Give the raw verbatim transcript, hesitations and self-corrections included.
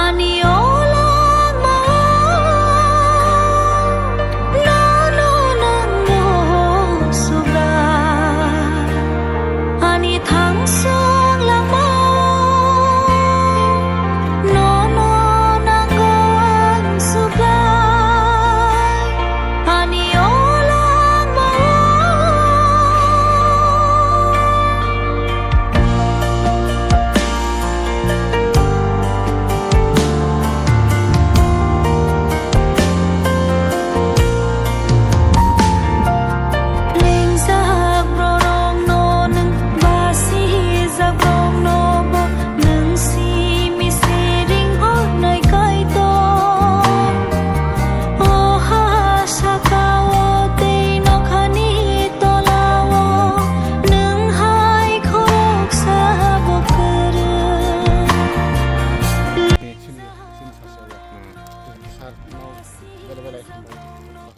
Ani o langmao nono nangno suglai. Ani thangsong langmao nono nango ang suglai. Ani o langmao. Lengjak borokno nwng, basijak borokno bo nwng simi se ring hor nai Kaitor. O ha sakao tei nokhani tolao nwng hai khoroksa bo kwrwi. Chini, chini sasa o, ah, sar, no,